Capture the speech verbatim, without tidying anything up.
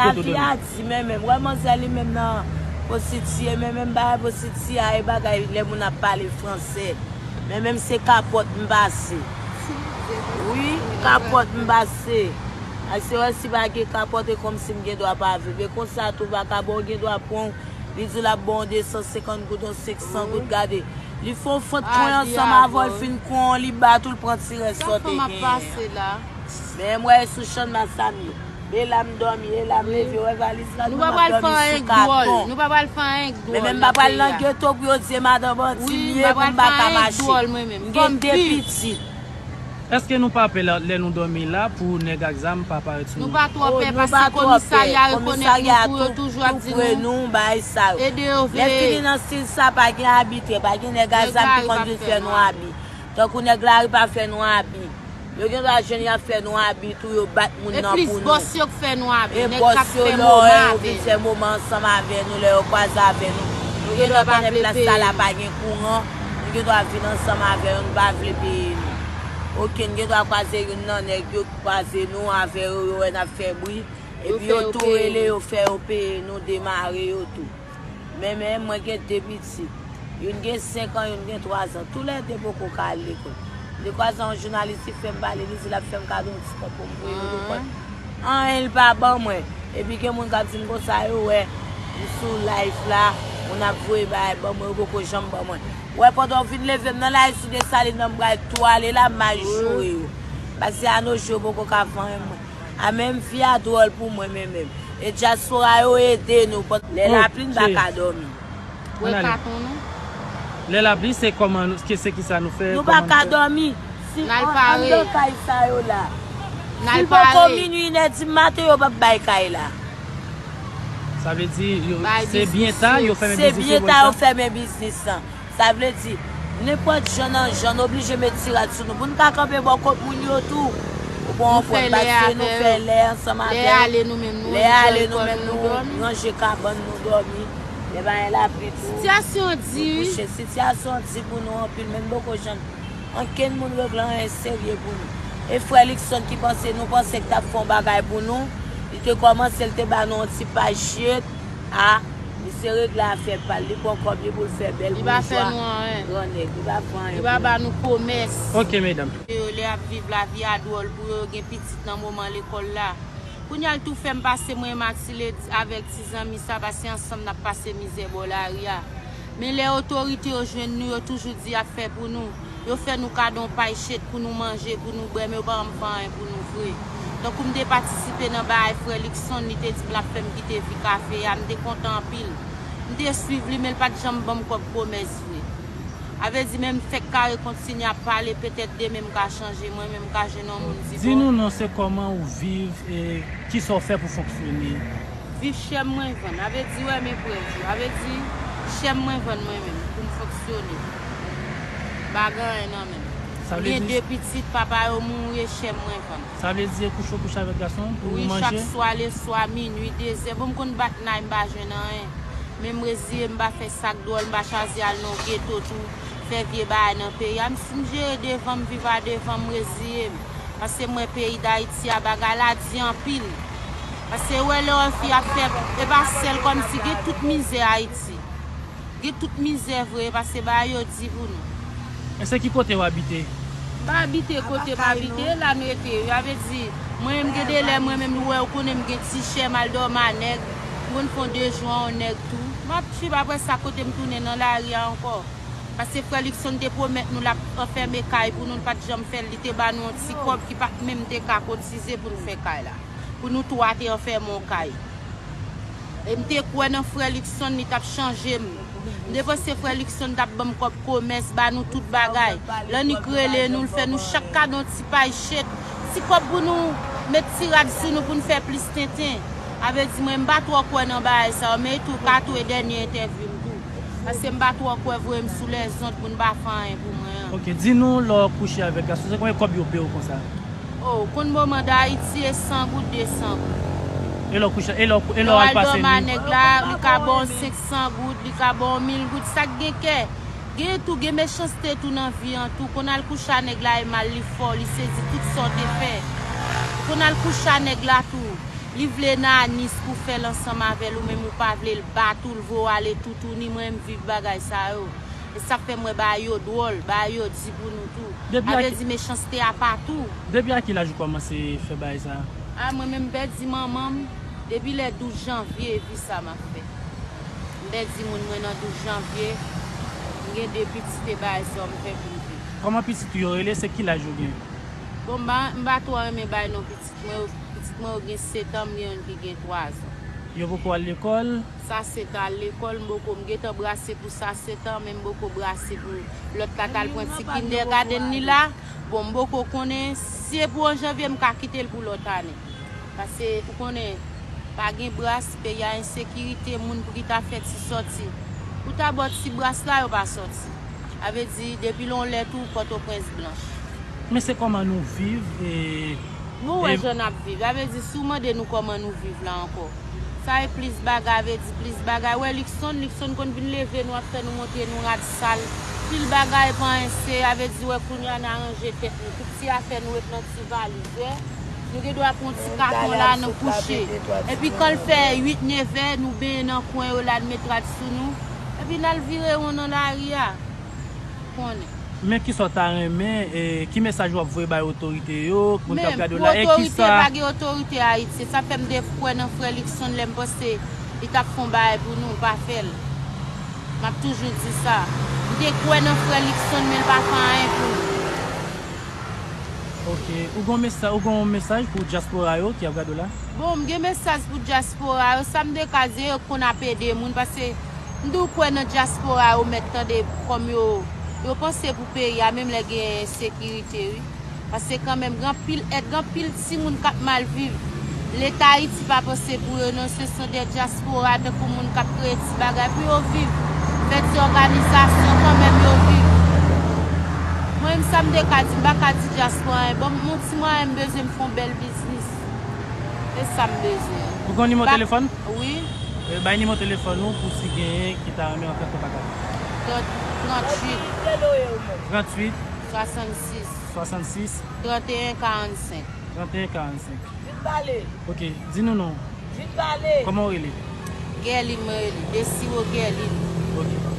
Lavi a di, men menm, wè manzè li menm nan pwostitiye, men menm bagay pwostitiye a, e bagay lè moun ap pale franse. Men menm se kapòt m pase. Wi, kapòt m pase. Ase wè si pa gen kapòt, e kòmsi m gen dwa pa viv. E konsa tou, vakabon gen dwa pran w, li di l ap ba w de san senkant goud, yon senk san goud, gade. Li fè w fant kwen ansanm avè w, l fin kwen w, li bat ou, l pran ti rès sa w te genyen. Men m wè e sou chann masami. E la m dòmi, e la m leve, wè valiz la, nou pa pral fè anyen k dwòl. Nou pa pral fè anyen k dwòl. Men menm m pa pral nan geto pou yo di e madan bandi m ye, pou m pa ka mache. M gen de pitit. Èske nou pa pè lè, lè nou dòmi la pou nèg ak zam pa parèt sou nou? Nou pa twò pè paske komisarya rekonèt nou tou, yo toujou ap di nou ede yo veye. Lè fini nan stil sa, pa gen abi, pa gen nèg ak zam ki konn vin fè nou abi. Tankou nèg lari pa fè nou abi. Yo gen dwa jwenn y ap fè nou abi tou, yo bat moun nan pou nou. E plis bòs yo k fè nou abi, nèg k ap fè moman avè nou. Yo vin fè moman ansanm avè nou, lè yo kwaze avè nou. Nou gen dwa konnen plas sa la pa gen kouran, nou gen dwa vin ansanm avè yo, nou pa vle peye nou. Oke, n gen dwa kwaze youn nan nèg yo k kwaze nou avè yo, yo wè n ap fè bri, epi yo tou rele yo, fè yo peye nou, demare yo tou. Men, men, mwen gen de pitit. Youn gen senk an, youn gen twa zan. Toulède poko ka al lekòl. M te kwaze yon jounalis, li fè m pale, li di l ap fè m kado yon ti kòb pou m voye yo lekòl. Anyen l pa ban mwen. Epi gen moun k ap di m konsa, yo wè m sou live la, moun ap voye bagay ban mwen, yo poko janm ban mwen. Wè, pandan w vin leve m nan live sou Desalin nan, m pral tou ale la, m al joure yo. Paske a no jou, yo poko ka fè anyen mwen. A menm vi a dwòl pou mwen, men menm. E dyaspora yo ede nou. Lè lapli, n pa ka dòmi. Wè katon nou. Lè lapli, se kòman, se kisa nou fè? Nou pa ka dòmi. Si anndan kay sa yo la. Si l poko minwi, inèdi maten, yo p ap bay kay la. Sa vle di, se byen ta yo fèmen biznis la. Se byen ta yo fèmen biznis lan. Sa vle di, nenpòt jan nan jan, n oblije met ti rad sou nou pou n ka kanpe bò kot moun yo tou. Ou konprann? Paske nou fè lè ansanm avè yo. Lè ale nou menm, nou ranje kabann, nou dòmi. Lè pa gen lapli tou, nou kouche. Sitiyasyon an di pou nou anpil, men n poko janm ankenn moun regle anyen serye pou nou. E frè Luckson ki panse, nou panse k t ap fè yon bagay pou nou, li te kòmanse, l te ba nou yon ti pay chet. A, misye regle afè pa l, li pran kòb li pou l fè bèl boujwa. Li pa fè nou anyen. Grannèg, li pa fè anyen pou nou. Li pa ba nou komès. Ok, medam. Yo, lè y ap viv lavi a dwòl pou yo, yo gen pitit nan moman lekòl la. Kounye a, l tou fè m pase mwen, Matilde, avèk ti zanmi sa, paske ansanm n ap pase mizè bò lari a. Men lè otorite yo jwenn nou, yo toujou di y ap fè pou nou. Yo fè nou kado yon pay chet pou nou manje, pou nou bwè, men yo pa janm fè anyen pou nou vre. Tankou m te patisipe nan bagay frè Luckson, li te di m l ap fè m kite vi kafe a, m te kontan anpil. M te swiv li, men l pa t janm ban m kòb komès vre. A vle di, men m fèk kare kontinye ap pale, petèt demen m ka chanje, mwen menm m ka jwenn yon moun di bon. Di nou non, se kòman ou viv e kisa w fè pou fonksyone? Viv chè m mwen vann. A vle di, wè men prèv yo. A vle di, chè m mwen vann mwen menm pou m fonksyone. M pa gen anyen nan men m. M gen de pitit, papa yo mouri, e chè m mwen vann. Sa vle di, e kouche w kouche avèk gason pou manje? Wi, chak swa, leswa, minwi, dezè. Bon, m konn bat nay, m pa jwenn anyen. Men m reziye, m pa fè sa k dwòl, m pa chwazi al nan yon geto tou, fè vye bagay nan peyi a. M, si m jere devan m, viv a devan m, m reziye m. Paske m wè peyi Dayiti a, bagay la di anpil. Paske wè lè w wè fi ap fè, e pa sèl kòmsi gen tout mizè Ayiti. Gen tout mizè vre, paske bagay yo di pou nou. E se ki kote w abite? M pa abite kote m abite, e la m rete. Sa vle di, mwen menm gen de lè, mwen menm, ou wè, ou konnen m gen ti chè, m al dòmi a nèg. M konn fè yon de jou a yon nèg tou. M ap tchip, apre sa, kote m tounen nan lari a ankò. Paske frè Luckson te pwomèt nou l ap anfème kay pou nou, l pa t janm fè l, li te ba nou yon ti kòb ki pa t menm te ka kotize pou n fè kay la. Pou nou twa te anfème yon kay. E m te kwè nan frè Luckson, li t ap chanje m. M te panse frè Luckson t ap ban m kòb komès, ba nou tout bagay. Lannik rele nou, l fè nou chak kado yon ti pay chet. Ti kòb pou nou met ti rad sou nou pou n fè plis tenten. A vle di, mwen, m pa twò kwè nan bagay sa yo, men tou ka tou e dènye entèvyou m tou. Paske m pa twò kwè voye m sou lèzond, moun pa fè anyen pou mwen an. Ok, di nou lè w kouche avèk gason, se konbyen kòb yo peye w konsa? O, konn moman Dayiti e san goud, de san goud. E lè w kouche, e lè w, e lè w al pase nèg la, li ka ba w senk san goud, li ka ba w mil goud, sa k gen kè. Gen tou, gen mechanste tou nan vi an tou. Konn al kouche a nèg la e mal, li fè w, li sezi tout sa w te fè. Konn al kouche a nèg la tou. Li vle nan Anis pou fè l ansanm avè l, ou menm ou pa vle l bat ou, l voye w ale toutouni, mwen m viv bagay sa yo. E sa fè m wè bagay yo dwòl, bagay yo di pou nou tou. Depi a Avè ki- di mechanste a pa tou. Depi a ki laj ou kòmanse fè bagay sa? A, mwen menm m pèdi manman m depi lè douz janvye, e vi sa m ap fè. M pèdi moun mwen nan douz janvye, m gen de pitit e bagay sa yo m fè pou m viv. Kòman pitit ou yo rele? Se ki laj ou gen? Bon, m pa, m pa twò renmen bay non pitit mwen yo. Pitit mwen yo gen sèt an, m gen youn ki gen twa zan. Yo poko al lekòl? Sa sèt an al lekòl, m poko, m gentan brase pou sa sèt an, men m poko brase pou lòt la t al pran ti kindergarten li la. Bon, m poko konnen, si se pou yon janvye, m ka kite l pou lòt ane. Paske, ou konnen, pa gen bras, peyi a ensekirite, moun pou ki ta fè ti sòti. Pou ta ba w ti bras la, yo pa sòti. A vle di, depi l on lè tou, Pòtoprens blanch. Men se kòman nou viv, e, Nou wè e jan n ap viv. A vle di, si w mande nou kòman nou viv la ankò, sa e plis bagay, a vle di plis bagay. Wè Luckson, Luckson konn vin leve nou, ap fè nou montre nou rad sal. Pil bagay pa anyen se, a vle di, wè kounye a n aranje tèt nou. Tout ti afè nou ret nan ti valiz, wè. Nou gen dwa pran ti katon la, nou kouche. Epi kan l fè uit, nevè, nou benyen nan kwen yo la, n met rad sou nou. Epi n al vire won nan lari a. Konnen. Men kisa w ta renmen, e, ki mesaj w ap voye bay otorite yo, moun k ap Men, gade w pou la, e otorite, kisa pa gen otorite Ayiti. Se sa fè m te kwè nan frè Luckson lè m panse li t ap fè yon bagay pou nou, pa fè l. M ap toujou di sa. M te kwè nan frè Luckson, men l pa fè anyen pou nou. Ok. Ou gon mesa-, ou gon mesaj pou dyaspora yo ki ap gade w la? Bon, m gen mesaj pou dyaspora yo. Sa m te ka di, yo konn ap ede moun, paske m tou kwè nan dyaspora yo mèt tande kòm yo, yo panse pou peyi a, menm lè gen ensekirite, wi. Paske kanmenm, gen anpil èd, gen anpil timoun k ap mal viv. Leta Ayiti pa panse pou yo, non, se son de dyaspora, tankou moun k ap kreye ti bagay pou yo viv. Fè ti òganizasyon kanmenm yo viv. Mwen menm sa m te ka di, m pa ka di dyaspora anyen. Ban m yon ti mwayen, m bezwen m fè yon bèl biznis. Se sa m bezwen. Ou gon nimewo telefòn? Wi. E, bay nimewo telefòn ou pou si genyen ki ta renmen rantre an kontak avè w. Trant, trant uit. Trant uit. Swasannsis. Swasannsis. Trant e en karannsenk. Trant e en karannsenk. Vin pale. Ok, di nou non. Vin pale. Kòman w rele? Guerline mwen rele. Desiro Guerline. Ok.